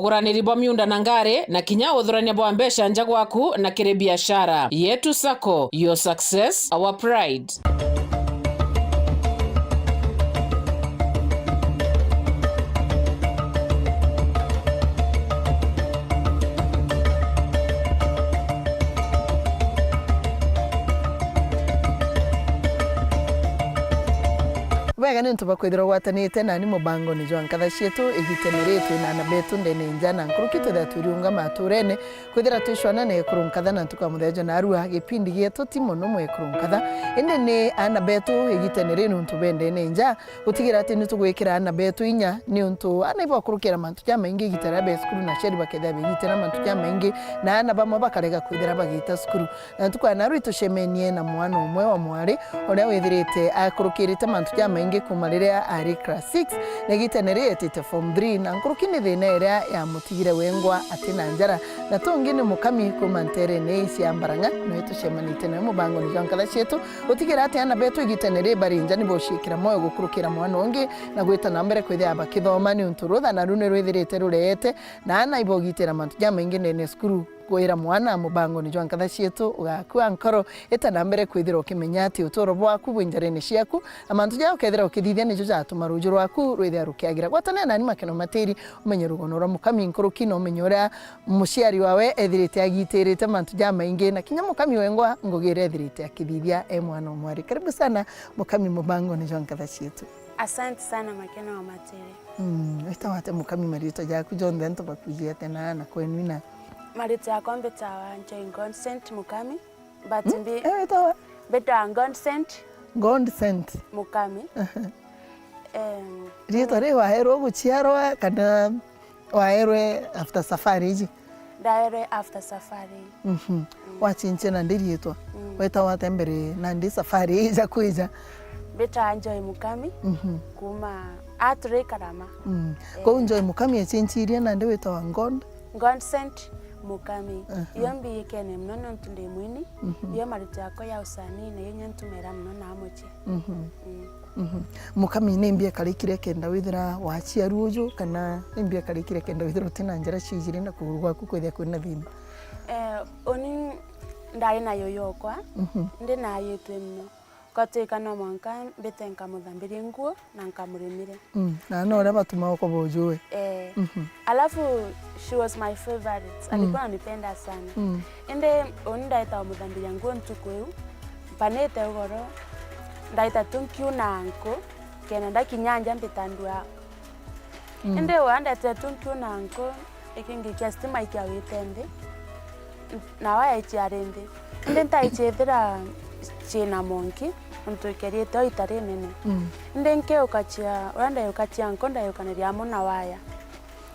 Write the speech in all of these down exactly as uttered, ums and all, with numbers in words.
uguraniri bwa miunda na ngari, na kinya uthurania bwa mbeca nja gwaku na kiri biashara. Yetu Sacco, your success, our pride. Bwega niuntu bwa kwithirwa ugwatanite nani mubangoni jwa nkatha cietu. Igitene riri twi na ana betu ndene nja na nkuruki twithira twiriunga maturene, kwithira twicwana na ekuru nkatha na ntuku ya muthenya jwa narua. Gipindi gietu ti mono mwekuru nkatha, indi ni ana betu igitene riri niuntu bendene nja. Gutigira ati ni tugwikira ana betu inya, niuntu ana ibo bakurukira mantu jamaingi igita riria be cukuru, na aciari bakethira begitira mantu jamaingi, na ana bamwe bakarega kwithira bagita cukuru. Na ntuku ya narua itucemenie na mwana umwe wa mwari uria withirite akurukirite mantu jamaingi kuma riria ari class six, na igitene riri etite form three, na nkuruki ni thina iria yamutigire wengwa ati na njara. Na tungi ni Mukami kuma nterene ii cia Mbarang'a, niwe tucemanitie nawe mubangoni jwa nkatha cietu. Gutigira ati ana betu igitene riri bari nja ni bociikira mwoyo gukurukira mwana ungi na gwita na mbere kwithira bakithoma, niuntu rutha naru ni rwithirite rureete na ana ibogitira mantu jamaingi ndene ya cukuru. Kwira mwana mubangoni jwa nkatha cietu ugakua nkoro, ita na mbere kwithira ukimenya ati uturo bwaku bwi njarene ciaku, na mantu jaria ukethira ukithithia nijo jatuma ruju rwaku rwithira rukiagira. Gwatanira nani Makena Matiri, umenye rugono rwa Mukami nkuruki, na umenye uria muciari wawe ethirite agitirite mantu jamaingi, na kinya Mukami wengwa ngugi iria ethirite akithithia e mwana o mwari. Karibu sana Mukami mubangoni jwa nkatha cietu. Asante sana Makena wa Matiri. Mm, witawa atia Mukami, mariitwa jaku jonthe antu bakwijite na na kwenu ina? Mariitwa jakwa mbitawa Joy Godsent Mukami, but mbi- Eh, witawa? Mbitawa Godsent Godsent. Mukami. Aha. Em, riitwa ri waerwe guciarwa kana waerwe after safari iji? Ndaerwe after safari. Mhm. Mm. Wacinchia nandi riitwa? Mm. Wetawa atia mbere nandi safari ija kwija? Mbitawa Joy Mukami, mhm, kuma Aturi Karama. Mm. Eh. Kou Joy Mukami ecinchirie nandi witawa God? Godsent Mukami. Aha. Iyo mbiyikene mono nontu ndi mwini. Mhm. Iyo mariitwa jakwa ya usanii, na iyo nyo ntumira mono na mucii. Mhm. Mm. Mhm. Mukami, ni mbi ekarikire kenda withira waciarua uju, kana ni mbi ekarikire kenda withira uti na njara ciijiri na kuguru gwaku kwithia kwina thina? Eh, uni ndari na yuyu okwa, mhm, ndi na ayitwe mono. Gwatuika no mwanka mbite nkamuthambirie nguo na nkamurimire. Mm. Na no uria batumaga ukoba ujue. Eh. Mhm. Alafu, she was my favorite. Mm. Alikuwa ananipenda sana. Mm. Indi uni ndaita umuthambiria nguo ntuku iu, mpanite ugoro, ndaita tu nkiuna nku, kenda ndakinya nja mbita ndua. Mm. Indi wa ndetire tu nkiuna nku, ikingi kia stima ikiawite nthi, na waya ikiari nthi. Indi ntaicithira ciina monki, untu ikeriite o ita rinene. Mm. Indi nkiuka cia, uria ndaiuka cia nku, ndaiukaniria amwe na waya.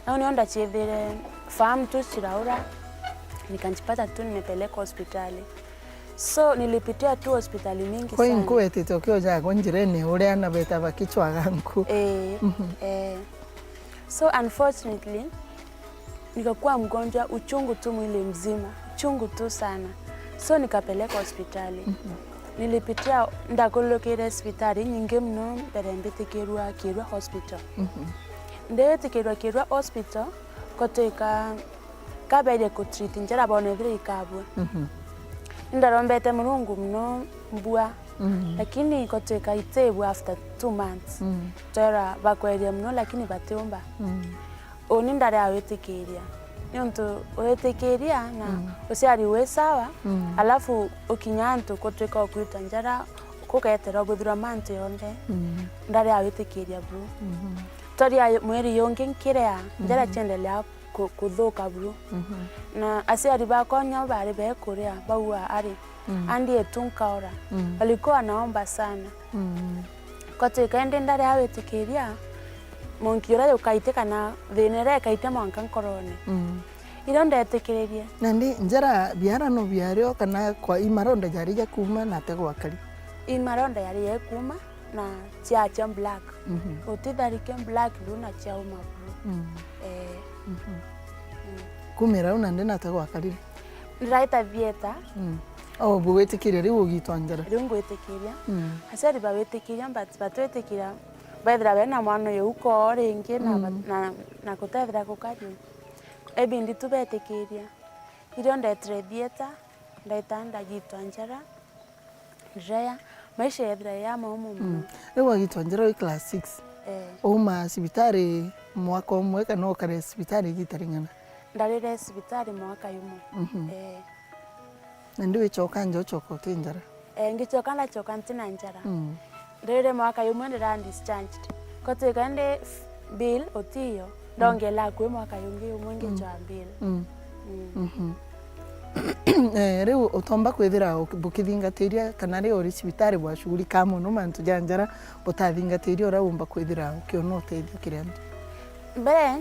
Nau nio ndacithire fahamu tu ciraura, nikajipata tu nimepelekwa hospitali. So, nilipitia tu hospitali mingi sana. Kwa hiyo nkuwetete ukiojaga njirene uria ana beta bakichwaga nku. Eh, mhm, eh. So, unfortunately, nikakuwa mgonjwa, uchungu tu mwili mzima, uchungu tu sana. So, nikapelekwa hospitali. Mhm. Nilipitia, ndakulukire hospitali nyingi muno mbere mbitikirwa Kirwa Hospital. Mhm. Nditikirwa Kirwa Hospital, gutwika kaberie ku treat njara boona ethira ikabua. Mhm. Indarombete Murungu mono mbua, mhm, lakini gutwika itibua after two months. Mhm. Twera bakweria mono lakini batiumba. Mhm. Uni ndari awitikiria. Niuntu witikiria na, mhm, uciari wi sawa, mhm, alafu ukinya antu gutwika ukwitwa njara, kugeterwa buthirwa mantu yonthe. Mhm. Ndari awitikiria buu. Mhm. Twaria mweri yungi nkirea, njara, mhm, ciendelea ku-, kuthuka buru. Mhm. Na aciari bakwa nio bari bekuria, bauga ari, mm, andi etu nkaora. Mm. Walikuwa wanaomba sana. Mm. Kwatuika indi ndari awitikiria, monki uria yukaitie kana thina iria ikaitie mwanka nkorone. Mm. Irio ndetikiririe. Nandi njara biara no biario kana kwa imaronda jari ja kuuma na ate gwakari? Imaronda yari ya kuuma na ciacha black. Mhm. Utitharike black buru na ciauma buru. Mm. Eh. Mhm. Mm. Kumira u nandi nate gwakarire? Ndiraita theater. Mm. O, bugwitikiria riu ugitwa njara? Riu ngwitikiria. Mm. Aciari bawitikiria, but batwitikiria. Bethira bena mwana uyu uko ringi na, mm, na, na kutethira kukari. Ebindi tu betikiria. Irio ndetire theatre, ndeta ndagitwa njara, ndirea, maisha yethira ya maumu mono. Mm. Riu wagitwa njara wi class six? Eh. Uma cibitari mwaka umwe kana ukare cibitari igita ring'ana? Ndarire cibitari mwaka jumwe. Mhm. Eh. Na ndi wicoka nja ucoka uti njara? Eh, ngicoka ndacoka ntina njara. Mm. Ndirire mwaka jumwe ndira discharged. Kwatuika ndi bill utiyo, ndongela akui mwaka jungi jumwe ngicoa bill. Mm. Mm. Mhm. Eh, riu utomba kwithira uki-, bukithingatiria kana ri uri cibitari bwashughulika mono mantu ja njara, butathingatiria uria umba kwithira ukiona utethio kiri antu? Mbere,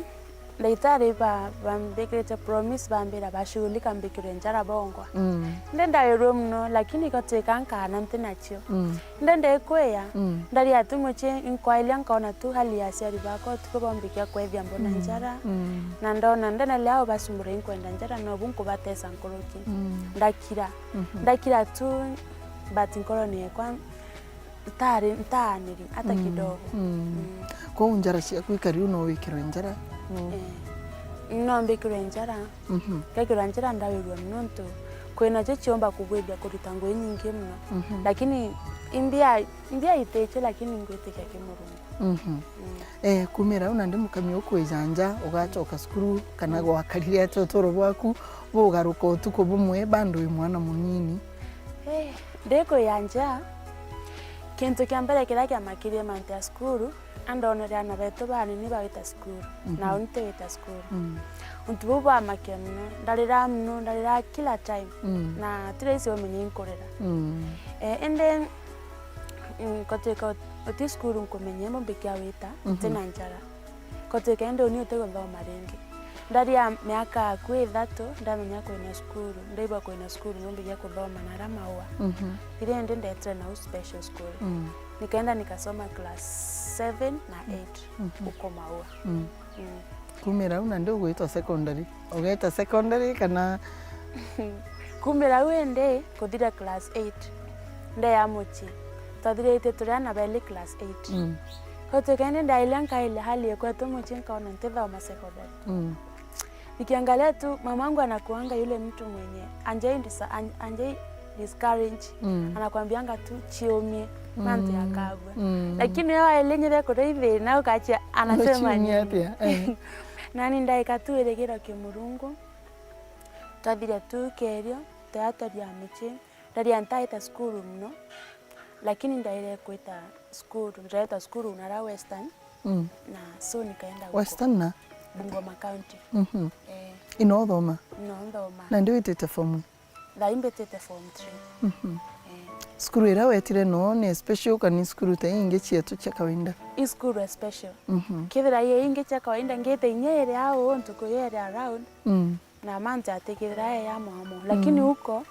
ndagitari ba-, bambikirite promise, bambira bashughulika mbikirwe njara bongwa. Mm. Indi ndawirwe mono, lakini igatuika nkaana nti nacio. Mm. Indi ndikwia, mm, ndaria tu mucii, inkwailia nkoona tu hali ya aciari bakwa utuku bombikira kwethia mbona, mm, njara. Mm. Na ndona ndenelea ubasumbura inkwenda njara, nobu nkubatesa nkuruki. Mm. Ndakira. Mhm. Ndakira tu, but nkorone yakwa ntari, ntaaniri hata, mm, kidogo. Mm. Mm. Kwou njara ciaku ikari u no wikirwe njara? No. Eh. No mbikirwe njara. Mhm. Ngekirwa njara ndawirua nontu kwina cio ciomba kubwithia kuruta ngugi nyingi mono. Mhm. Lakini imbia, imbia iticio, lakini ngwitikia ki Murungu. Mhm. Mm. Eh, kumira u nandi mukami ukwija nja, ugacoka cukuru, kana, mm, gwakarire atia uturo bwaku bugaruka utuku bumwe, bado wi mwana munini? Eh, ndikwija nja, kintu kia mbere kiria kiamakirie mantu ya cukuru, andonere aana betu banini bagita cukuru, mhm, na uni tigita cukuru. Mm. Untu buu bwamakia mono, ndarira mono, ndarira kila time. Mm. Na ti rahisi umenye inkurira. Mm. Eh, indi, mm, kwatuika ut-, uti cukuru nkumenya mumbikia wita, mhm, ntina njara. Kwatuika indi uni utiguthoma ringi. Ndaria miaka akui ithatu, ndamenya kwina cukuru, ndaigua kwina cukuru, numbiria kuthoma na aria Maua. Mhm. Iria indi ndetire nau special school. Mm. Nikaenda nikasoma class seven na eight, mhm, uko Maua. Mm. Mm. Kumira u nandi ugwitwa secondary? Ugeta secondary kana? Kumira u indi kuthira class eight, ndeya mucii. Twathiritie turi aana beli class eight. Mm. Kwatuika indi ndailia nkailia hali ya kwetu mucii, nkaona ntithoma secondary. Mm. Nikiangalia tu, mamangu anakuanga yule mtu mwenye anjai disa-, an-, anjai discourage. Mm. Anakwambianga tu, "Chiumie, mantu, mm, yakagwa." Mm. Lakini yo ailinyire kuria ithina, ukachia, anasema nini? Atia? Eh. Nani ndaika tu irigiro ki Murungu. Twathire tu kerio, twatwaria mucii. Ndaria ntaita cukuru mono, lakini ndaire kwita cukuru, ndaita cukuru nara Western, mm, na so nikaenda huko. Western na? Bungoma County. Mhm. Eh. Ino uthoma? No nthoma. Na ndi witite form? Thaa ii mbitite form three. Mhm. Eh. Cukuru iria wetire no ni special kana ni cukuru ta ingi cietu cia kawaida? I cukuru ya special. Mhm. Kethira i ingi cia kawaida, ngite inya iri au, ntuku iri around. Mm. Na mantu atikithira e ya mwamo. Lakini, mm, huko,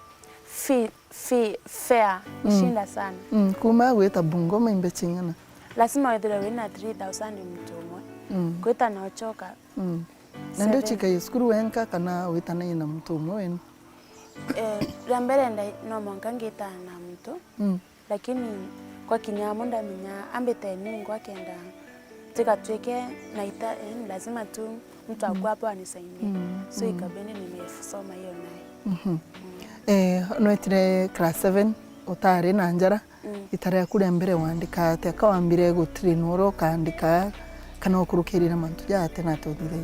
fi-, fi-, fare, mm, ishinda sana. Mm. Kuma gwita Bungoma imbe ching'ana? Lazima withirwe wina three thousand muntu umwe. Mm. Kwita na uchoka. Mm. Na ndio seven. Chikaye cukuru wenka kana witanaye na muntu umwe wenu? Eh, ria mbere ndai-, no mwanka ngita na muntu. Mm. Lakini kwa kinya amwe ndamenya ambite ningwa kenda tigatwike na ita, eh, lazima tu mtu, mm, akuwa hapo anisaidie. Mm, so, mm, ikabidi nimesoma hiyo naye. Mhm. Mm. Eh, nwetire class seven, utari na njara, mm, ita riaku ria mbere wandika atia? Ka wambire gutrain uria ukandika, kana ukurukirire mantu ja tene atothithagia?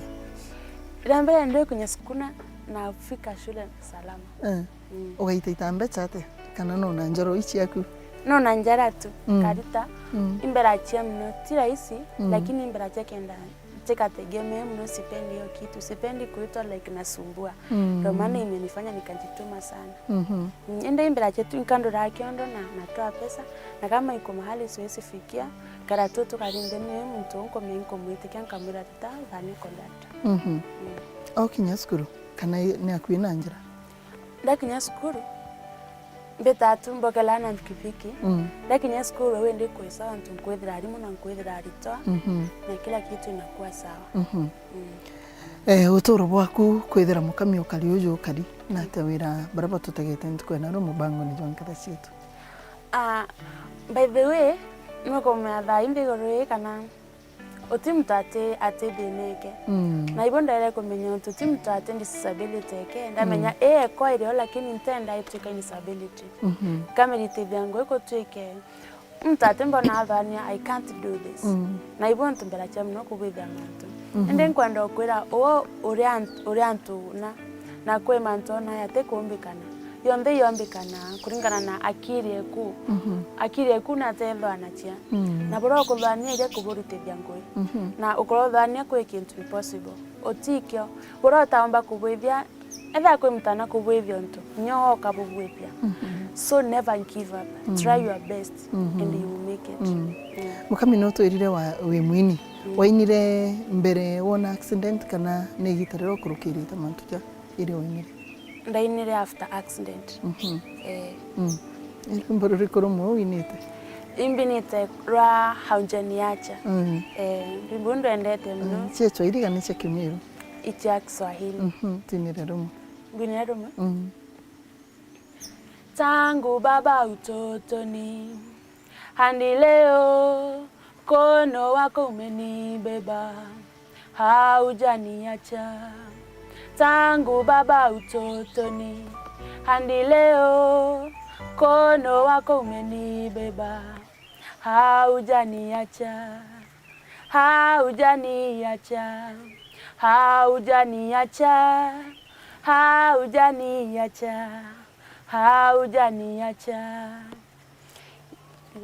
Ria mbere ndikunya cukuru na, nafika shule salama. Eh. Mm. Ugaitaita mbeca atia? Kana no na njara ii ciaku? No na njara tu, mm, nkaruta. Mm. Imbere achia mono, ti rahisi, mm, lakini imbere achia kenda, tikategemee mono, sipendi hiyo kitu, sipendi kuitwa like nasumbua. Mm. Ndio maana imenifanya nikajituma sana. Mhm. Mm, ende imbere achia tu, nkandora kiondo na natoa pesa, na kama iko mahali siwezi fikia, kara tu tukarinde ni muntu unkomea nkumwitikia nkamwira, "Ruta, thani conductor." Mhm. Mm. Okinya cukuru, kana i-, ni akui na njara? Ndakinya cukuru, mbitaa tu mbokelaa na pikipiki. Mm. Ndakinya cukuru, au indi kwisa antu nkwithira arimu na nkwithira aritwa, mhm, na kila kitu inakuwa sawa. Mhm. Mm. Eh, uturo bwaku kwithira mukami ukari uju ukari, na atia wira baria batutegete ntuku ino ri mubangoni jwa nkatha cietu? Ah, by the way, nukumenya thaa ii nthiguru ii kana Uti muntu ati, ati thina eke. Mm. Na ibo ndaire kumenya untu ti muntu ati disability eke. Ndamenya, mm, ee, ekwa irio, lakini ntenda itwika disability. Mhm. Kamiritithia ngui kutwike muntu ati mbona athania, "I can't do this." Mm. Na ibo ntu mberagia muno kubwithia mantu. Mhm. Indi nkwenda ukwira uu uri ant-, uri antu na, na kwi mantu ona ati kumbikana. Yonthe yombikana kuringana na akiri eku. Mhm. Akiri eku natethwanagia. Mm. Na buria ukuthania iria kuburitithia ngui. Mhm. Na ukorwo uthania kwi kintu impossible. Utikio. Buria utaomba kubwithia, etha kwi mutana kubwithia untu, nyo ukabubwithia. Mhm. So never give up. Mm. Try your best, mhm, and you will make it. Mm. Mm. Mukami, no twirire wa, wi mwini. Mm. Wainire mbere wona accident kana ni igita riria ukurukirite mantu ja iria wainire? Ndainire after accident. Mhm. Eh. Mm. Ni rwimbo ruriku rumwe winite? Imbinite rwa Haujaniacha. Mm. Eh, rwimbo ruu ndwendete muno. Mm. Cia Swahili kana cia Kimiru? Icia Kiswahili. Mhm. Twinire rumwe. Ngwinire rumwe? Mm. Tangu baba utotoni, hadi leo, mkono wako umenibeba, haujaniacha. Tangu baba utotoni, hadi leo, mkono wako umenibeba, haujaniacha. Haujaniacha, haujaniacha, haujaniacha, haujaniacha.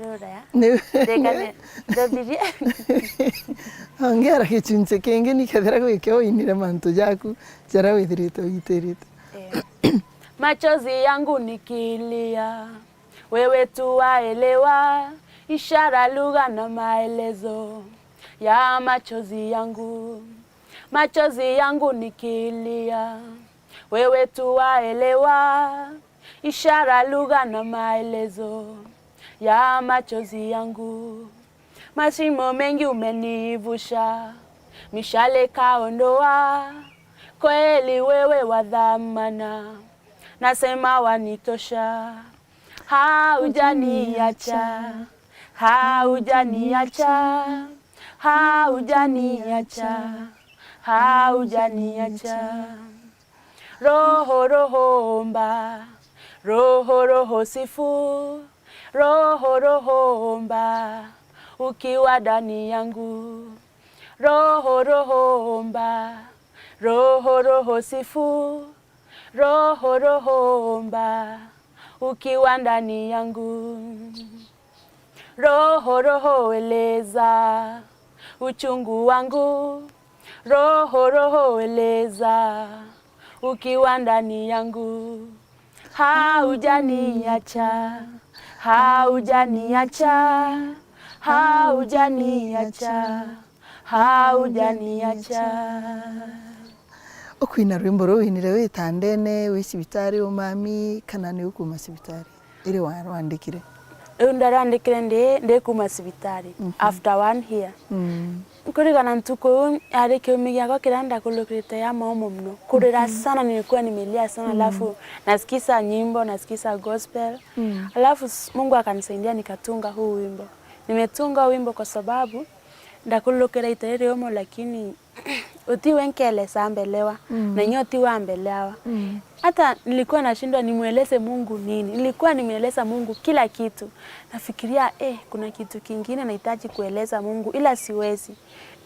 Ruraya. Ni- Ndekane, ndothirie. Ongera gicunci kingi nikethira gwikio winire mantu jaku jaria withirite witirite. Eh. Machozi yangu nikilia, wewe tu waelewa ishara, lugha na maelezo ya machozi yangu. Machozi yangu nikilia, wewe tu waelewa ishara, lugha na maelezo ya machozi yangu. Mashimo mengi umenivusha, mishale kaondoa, kweli wewe wa dhamana, nasema wanitosha. Haujaniacha, haujaniacha, haujaniacha, haujaniacha. Roho, Roho omba, Roho, Roho sifu, Roho, Roho omba, ukiwa ndani yangu. Roho, Roho omba, Roho, Roho sifu, Roho, Roho omba, ukiwa ndani yangu. Roho, Roho eleza uchungu wangu. Roho, Roho eleza ukiwa ndani yangu. Haujaniacha, haujaniacha, haujaniacha, haujaniacha. Ukwina rwimbo ruu winire wi itandene, wi cibitari, umami, kana ni ukuuma cibitari? Iri warwandikire? Riu ndarwandikire ndi, ndi kuuma cibitari, mhm, after one year. Mm. Kurigana ntuku iu, yari kiumi giakwa kiria ndakurukirite ya maomo muno. Kurira, mhm, sana, nilikuwa nimelia sana, mm, alafu nasikiza nyimbo, nasikiza gospel. Mm. Alafu s-, Mungu akanisaidia nikatunga huu wimbo. Nimetunga wimbo kwa sababu ndakurukira ita riri umo, lakini uti we nkelesa mbelewa, mm, na inya uti wa mbelewa. Mm. Hata nilikuwa nashindwa nimweleze Mungu nini. Nilikuwa nimeeleza Mungu kila kitu. Nafikiria, eh, kuna kitu kingine nahitaji kueleza Mungu, ila siwezi.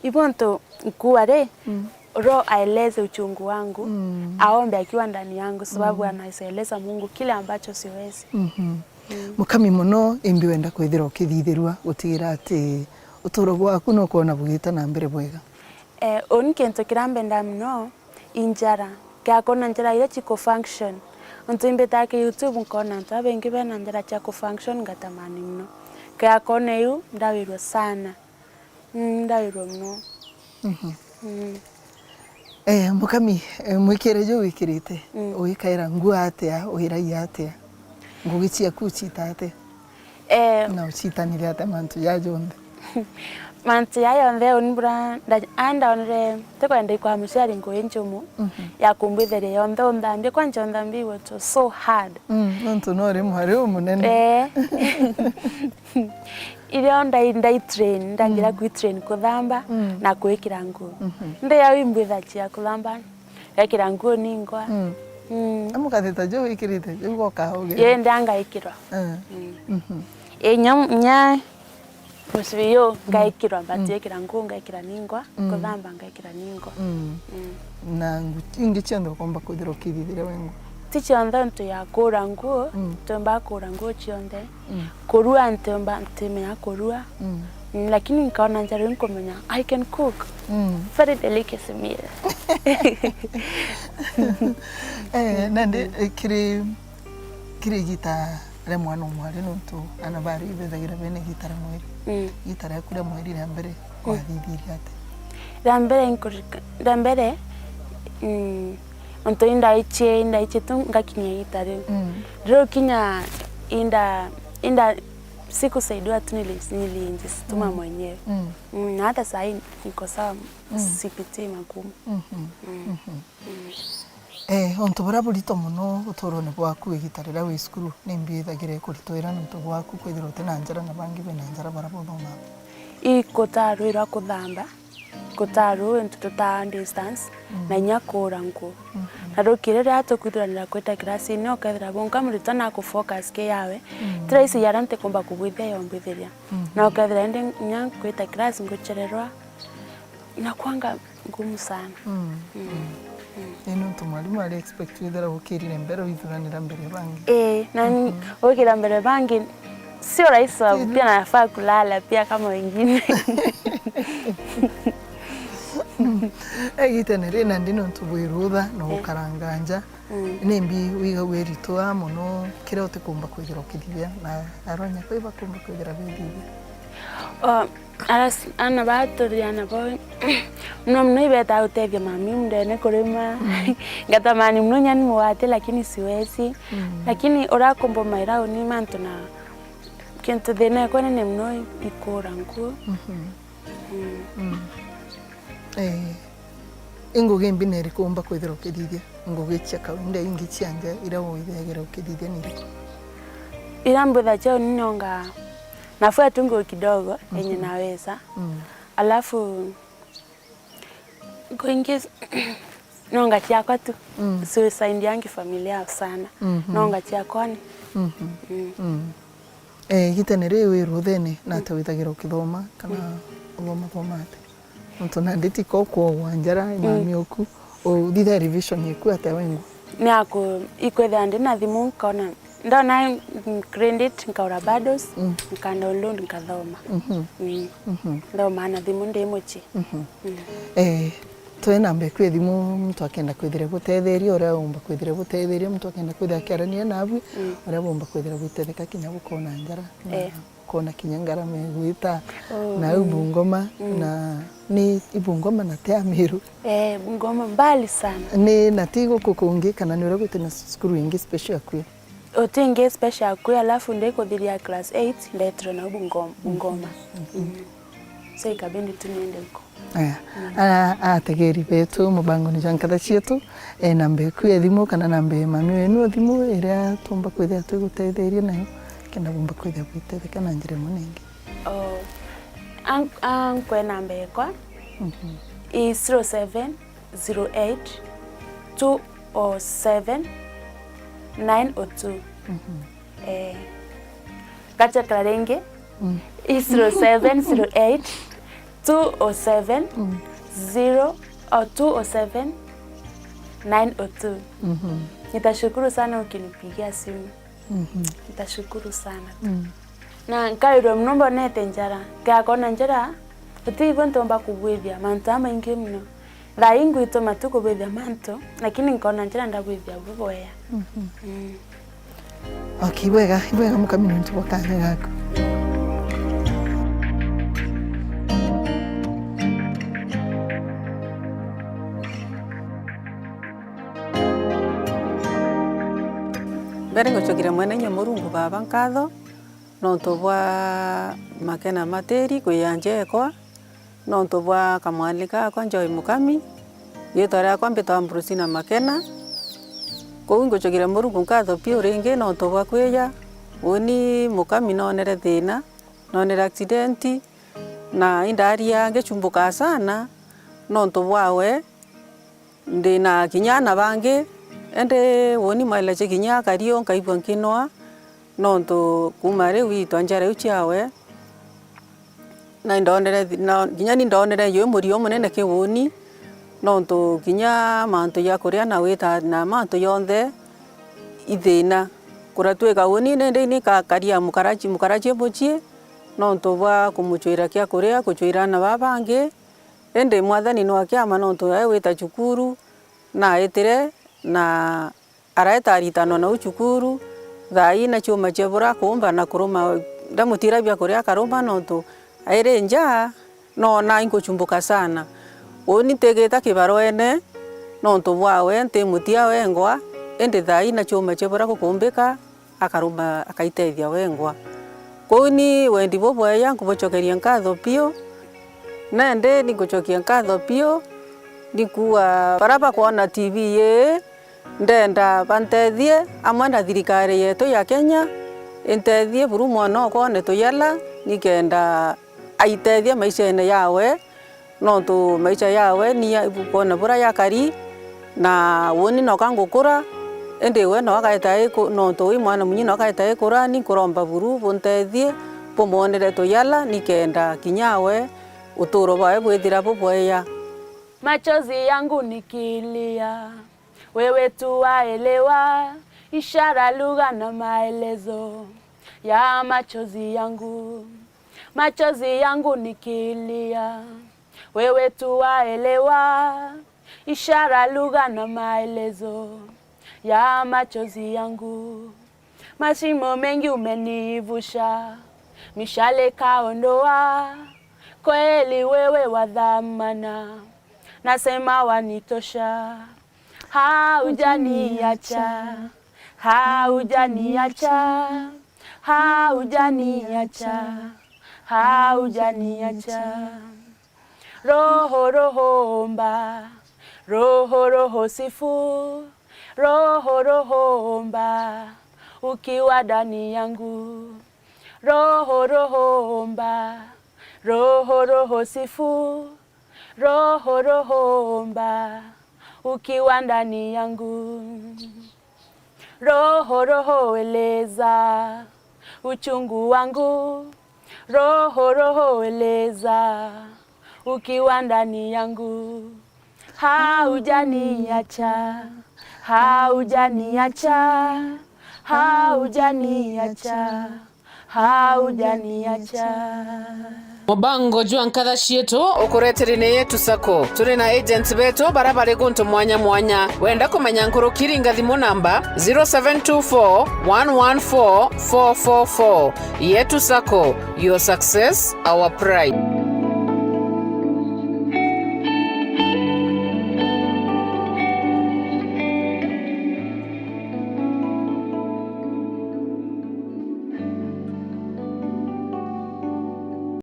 Hivyo nto nkuwa re, mm, Roho aeleze uchungu wangu, mm, aombe akiwa ndani yangu, sababu, mm, anaweza eleza Mungu kile ambacho siwezi. Mhm. Mm. Mukami mono, imbi wenda kwithira ukithithirua gutigira ati uturo bwaku nukwona bugita na mbere bwega? Eh, uni kintu kiria mbenda muno, i njara. Kiakona njara iria ciku function. Untu imbitaga ki YouTube nkona antu babaingi bena njara cia ku function ngatamani muno. Kiakona iu, ndawirwe sana. Mm, ndawirwe muno. Mhm. Mm. Eh, Mukami, eh, mwikire ju wikirite, mm, ugikaira nguo atia, uhiragia atia? Ngugi ciaku uciita atia? Eh. Na uciitanire atia mantu jaa jonthe? Mantu jaa jonthe uni bura nda-, aa ndaonere, tikwenda ikwa muciari ngui njumu, mhm, ya kumbwitheria yonthe unthambia, kwanja unthambia it was so hard. Mm, nontu no uri mwari umunene. Eh. Irio ndai, ndai train, ndangira, mm, kwi train kuthamba, mm, na kwikira nguo. Mhm. Ndi au imbwitha cia kuthamba, ngekira nguo ningwa. Mm. Mm. Amu kathita juu wikirite, juu goka uge. Ye, ndangaikirwa. Eh. Mm. Mhm. Inya, nya, mucibi yu, mm, ngaikirwa, but, mm, yekira nguo, ngaikira ningwa, mm, kuthamba, ngaikira ningwa. Mm. Mm. Na ngu-, ingi cionthe ukomba kwithirwa ukithithire wengwa? Ti cionthe untu ya kuura nguo, mm, ntiumba kuura nguo cionthe. Mm. Kurua ntiumba, ntimenya kurua. Mm. Mm, lakini nkaona njara iu nkumenya, I can cook. Mm. Very delicacy meal. Eh, nandi, eh, kiri, kiri igita ria mwana umwari nontu ana bari ibethagira bena igita ria mweri. Mm. Igita riaku ria mweri ria mbere, mm, kwathithirie atia? Ria mbere nkurika-, ria mbere, mm, ontu indaichie, indaichie tu ngakinyia igita riu. Mm. Riu kinya inda, inda sikusaidiwa tu, nili-, nilijisukuma, mm, mwenyewe. Mm. Mm, na hata saa hii niko sawa, mm, sipitii magumu. Mhm. Mm. Mhm. Mm. Eh, untu buria burito mono uturone bwaku igita riria wi cukuru, nimbi withagire ikuritwira nontu bwaku kwithirwa uti na njara na bangi bena njara baria buthomaga? I kutarwirwa kuthamba, kutarwirwa untu tutaa distance, mm, na inya kuura nguo. Mhm. Na rukiri riria tukwithuranira kwita kirasini, ukethira bunka muritwa nakufocus ki yawe, mm, ti rahisi jaria ntikumba kubwithia yombwithiria. Mhm. Na ukethira indi inya kwita kirasi nguchererwa, inakuanga ngumu sana. Mm. Mm. Mm. Ii nontu mwalimu ari expect withira ukirire mbere withuranira mbere bangi. Ii, na ni-, mhm, ukira mbere bangi, sio rahisi wa, pia nafaa kulala pia kama wengine. Igitene ri nandi nontu bwi rutha na, eh, gukaranga nja, mm, nimbi wigagua iritwa mono kiria utikumba kwithira ukithithia na aronya kwi bakumba kwithira bithithia? Oh, Aras-, ana baa turi ana bao, muno muno ibetaa gutethia mami ndene kurima. Mm. Ngatamani muno nyani mugate, lakini siwezi. Mm. Lakini urakombomaira uni mantu na kintu thina ekwa nene muno i-, ikuura nguo. Mhm. Mm. Mm. Eh, i ngugi mbi na iriku umba kwithirwa ukithithia? Ngugi cia kawaida ingi cia nja iria withagira ukithithia ni iriku? Iria mbwitha cia uni nonga nafua tu nguo kidogo, mhm, yenye naweza. Mm. Alafu, nguo ingi nonga ciakwa tu. Mm. Siusaidiangi familia sana. Mhm. Nonga ciakwa ni. Mhm. Mm. Mm. Eh, igitene riu wi ruthene, na, mm, ata withagira ukithoma kana, mm, uthoma thoma atia? Nontu nandi ti ko kwogwa njara, mm, mami oku, uthitha revision iku atia wengwa? Ni aku-, ikwithira ndi na thimu, nkona, ndona, mm, credit, nkaura bundles, mm, nka download, nkathoma. Mhm. Mm. Mhm. Nthomaa na thimu ndi mucii. Mhm. Mm. Eh, twe namba eku ya thimu, muntu akenda kwithira butetheria, uria umba kwithira butetheria, muntu akenda kwithira akiarania nabwi, mm, uria bumba kwithira bwitetheka kinya bukona njara. Eh. Ukona kinya ngarama igwita, oh, na au, mm, Bungoma, mm, na ni i Bungoma na ti Amiru. Eh, Bungoma mbali sana. Ni na ti guku kungi, kana ni uria guti na cukuru ingi special akui? Uti ingi special akui, alafu ndikuthiria class eight, ndetirwe nau Bungom-, Bungoma. Mhm. Mhm. So ikabindi tu niende huko. Aya. Mm. A-, ategeri betu mubangoni jwa nkatha cietu, e, namba eku ya thimu kana namba ya mami wenu o thimu iria tumba kwithira twigutetheria nayo, kenda bumba kwithira bwitetheka na njira imwe na ingi. Oh. An-, ankwe namba ekwa, mhm, i zero seven zero eight two oh seven nine oh two. Mhm. Eh, ngachokera ringi, mm, i zero seven zero eight two oh seven, mm, zero, oh, two oh seven nine oh two. Mhm. Nitashukuru sana ukinipigia simu. Mhm. Nitashukuru sana. Mm. Na nkairwe muno mbonete njara. Ngakona njara, uti ibo ntomba kubwithia mantu jamaingi muno. Thaa ii ngwituma tu kubwithia mantu, lakini nkona njira ndabwithia buboya. Mhm. Mm. Okay, ibwega, ibwega mukami nontu bwa kanya gaku. Mbere ngucokeria Mwene Inya Murungu Baba nkatho nontu bwa makena matiri kwiyanja ekwa, Nontu bwa kamwali gakwa Joy Mukami, riitwa riakwa mbitwa Ambrosina Makena. Kuu ngucokeria Murungu nkatho piu ringi nontu bwa kwija uuni Mukami noonere thina, noonere accident, na indaria ngicumbuka sana nontu bwawe. Ndi na kinya ana bangi, indi uuni mwaile cia kinya akari o nkaigua nkinoa, nontu kuuma riu itwa njara iu ciawe, na indonere thi-, na kinya ni ndonere jwi murio munene ki uuni, nontu kinya mantu ja kuria na wita na mantu jonthe i thina. Kuratwika uuni nindi ni kakaria mukaraci, mukaraci mucii, nontu bwa kumucwira kia kuria, kucwira ana baa bangi, Indi Mwathani nwa kiama nontu ae wita cukuru, naetire na araeta aritanwa nau cukuru. Thaa ii na ciuma cia bura kuumba na kuruma, ndamutira bia kuria akaruma nontu airi nja, noona inkucumbuka sana. Uuni ntigita kibarwene nontu bwawe nti mutia wengwa, indi thaa ii na ciuma cia bura gukumbika, akaruma akaitethia wengwa. Kwou ni wendi bubweya nkubucokeria nkatho piu, na indi ni ngucokia nkatho piu, ni kuuga baria bakwona T V ii, ndenda bantethie amwe na thirikari yetu ya Kenya, intethie buru mwana okwa one tuyala, nikenda aitethia maishene yawe, nontu maisha yawe ni ya, kwona bura yakari, na uuni noka ngukura, indi we no akaeta iku-, nontu wi mwana munyi no akaeta ikura, ni nkuromba buru buntethie, bumwonere tuyala, nikenda kinya we uturo bwawe bwithira bubweya. Machozi yangu nikilia, wewe tu waelewa, ishara, lugha na maelezo ya machozi yangu. Machozi yangu nikilia, wewe tu waelewa, ishara, lugha na maelezo ya machozi yangu. Mashimo mengi umenivusha, mishale kaondoa, kweli wewe wa dhamana, nasema wanitosha. Haujaniacha, haujaniacha, haujaniacha, haujaniacha. Roho, Roho omba, Roho, Roho sifu, Roho, Roho omba, ukiwa ndani yangu. Roho, Roho omba, Roho, Roho sifu, Roho, Roho omba, ukiwa ndani yangu. Roho, Roho eleza uchungu wangu. Roho, Roho eleza ukiwa ndani yangu. Haujaniacha, haujaniacha, haujaniacha, haujaniacha. Mubango jwa nkatha cietu ukureteri ni Yetu Sacco. Turi na agents betu bara bari guntu mwanya mwanya. Wenda kumenya nkuruki, ringa thimu namba zero seven two four, one one four, four four four. Yetu Sacco, your success, our pride.